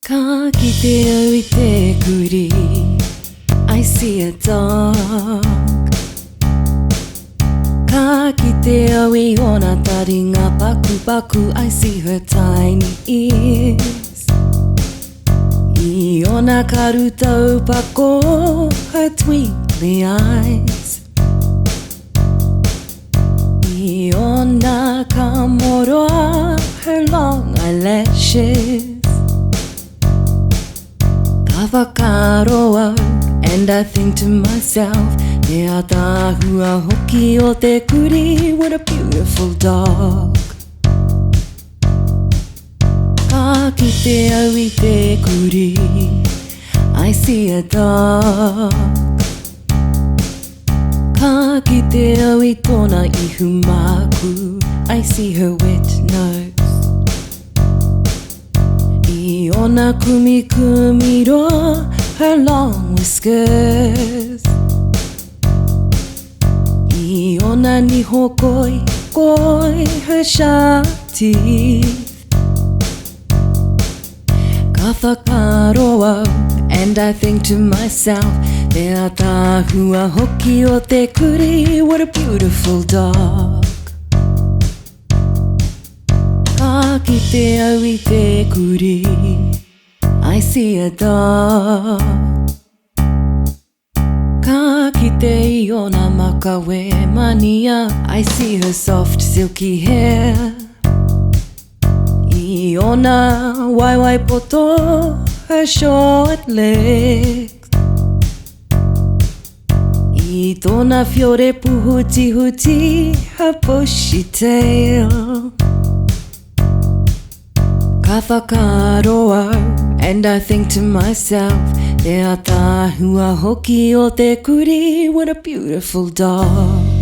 Ka kite au i te kurī, I see a dog. Ka kite au i ōna taringa pakupaku, I see her tiny ears. I ōna karu taupako, her twinkly eyes. I ōna kamoroa, her long eyelashes. Ka whakaaro au, and I think to myself, Te ataahua hoki o te kurī, what a beautiful dog. Ka kite au i te kurī, I see a dog. Ka kite au i tōna ihu mākū, I see her wet nose. I ōna kumikumi roa, her long whiskers. I ōna niho koikoi, her sharp teeth. Ka whakaaro au, and I think to myself, Te ataahua hoki o te kurī, what a beautiful dog. Ka kite au i te kurī, I see a dog. Ka kite i ōna makawe mania, I see her soft silky hair. I ōna waewae poto, her short legs. I tōna whiore pūhutihuti, her bushy tail. Ka whakaaro au, and I think to myself, Te ataahua hoki o te kurī, what a beautiful dog.